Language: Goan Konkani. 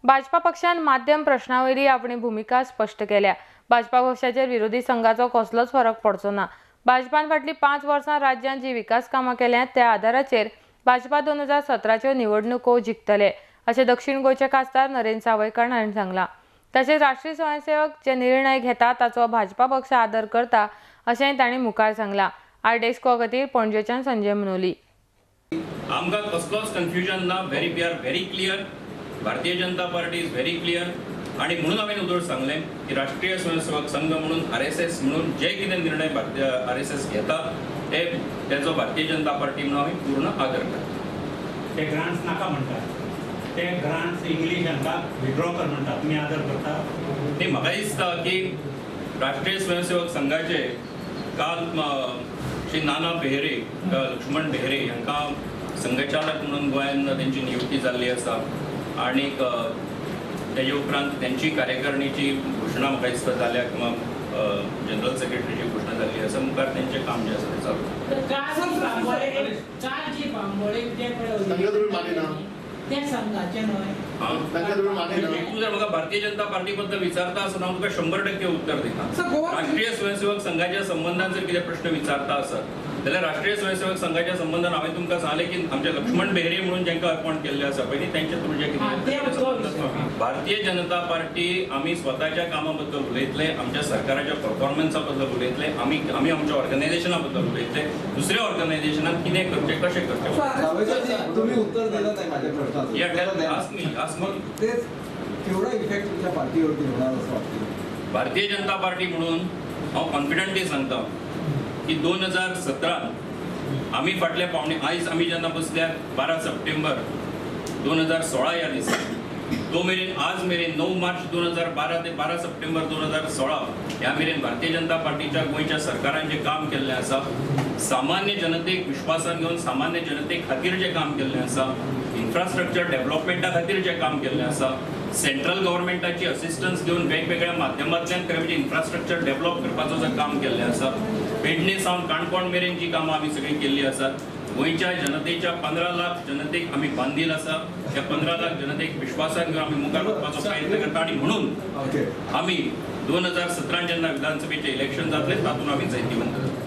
भाजपा पक्षान माध्यम प्रश्नावयली आपली भुमिका स्पश्ट केल्या. भाजपा पक्षाचेर विरोधी संघाचो कसलोच फरक पडचो ना. भाजपान फाटलीं 5 वर्सां राज्यांत जी विकास कामां केल्यात त्या आधाराचेर भाजपा 2017च्यो निवडणुको जिखतले अशें दक्षिण गोंयचे खासदार नरेंद्र सावयकार हांणी सांगलां. तशेंच राष्ट्रीय स्वयंसेवक जे निर्णय घेता ताचो भाजपा पक्ष आदर करता अशेंय तांणी मुखार सांगलां. आर डेस्का खातीर पणजेच्यान संजय मुनोली. आमकां कसलोच कन्फ्युजन ना. Very we are very clear. Bharatiya Janata Party is very clear. आणि म्हणून हांवें उदळ सांगलें की राष्ट्रीय स्वयंसेवक संघ म्हणून RSS म्हणून जे कितें निर्णय भारतीय RSS घेता ते तेजो भारतीय जनता पार्टी म्हणून आमी पूर्ण आदर करता. ते ग्रांट्स नाका म्हणटात, ते ग्रांट्स इंग्लीश हांकां विड्रॉ कर म्हणटात, तुमी आदर करता? न्ही, म्हाका दिसता की राष्ट्रीय स्वयंसेवक संघाचे काल श्री नाना बेहरे, लक्ष्मण बेहरे हांकां संघचालक म्हणून गोंयांत तेंची नियुक्ती जाल्ली आसा आनीक तेजे उपरांत तेंची कार्यकारिणीची घोशणा म्हाका दिसता जाल्या किंवा जनरल सेक्रेटरीची घोशणा जाल्ली आसा. मुखार तेंचें काम जें आसा तें चालू. तूं जर म्हाका भारतीय जनता पार्टी बद्दल विचारता आसत हांव तुका 100% उत्तर दिता. राष्ट्रीय स्वयंसेवक संघाच्या संबंदान जर कितें प्रश्न विचारता आसत जाल्यार राष्ट्रीय स्वयंसेवक संघाच्या संबंदान हांवें तुमकां सांगलें की आमचे लक्ष्मण बेहरे म्हणून जांकां अपॉयंट केल्ले आसा पयलीं तेंचे थ्रू जे कितें भारतीय जनता पार्टी आमी स्वताच्या कामा बद्दल उलयतले, आमच्या सरकाराच्या परफॉर्मन्सा बद्दल उलयतले, आमी आमी आमच्या ऑर्गनायझेशना बद्दल उलयतले. दुसऱ्या ऑर्गनायझेशनान कितें करचें कशें करचें तुम्ही उत्तर दिलं नाही माझ्या प्रश्नाचं. तेच केवढा इफेक्ट तुमच्या पार्टीवरती होणार असं वाटतं? भारतीय जनता पार्टी म्हणून हांव कॉन्फिडंटली सांगता की 2017 आमी फाटल्या पावणे आयज आमी जेन्ना बसल्या 12 सप्टेंबर 2016 ह्या दिसा तो मेरेन आज मेरेन 9 मार्च 2012 ते 12 सप्टेंबर 2016 ह्या मेरेन भारतीय जनता पार्टीच्या गोंयच्या सरकारान जें काम केल्लें आसा, सामान्य जनतेक विश्वासान घेवन सामान्य जनते खातीर जें काम केल्लें आसा, इन्फ्रास्ट्रक्चर डेव्हलपमेंटा खातीर जें काम केल्लें आसा, सेंट्रल गव्हर्मेंटाची असिस्टन्स घेवन वेगवेगळ्या माध्यमांतल्यान खरें म्हणजे इन्फ्रास्ट्रक्चर डेव्हलप करपाचो जो काम केल्लें आसा, पेडणे सावन काणकोण मेरेन जी कामां आमी सगळीं केल्लीं आसात, गोंयच्या जनतेच्या 15 लाख जनतेक आमी बांदील आसा. ह्या 15 लाख जनतेक विश्वासान घेवन आमी मुखार वचपाचो प्रयत्न करता आनी म्हणून आमी 2017 जेन्ना विधानसभेचें इलेक्शन जातलें तातूंत आमी जैतिवंत जातले.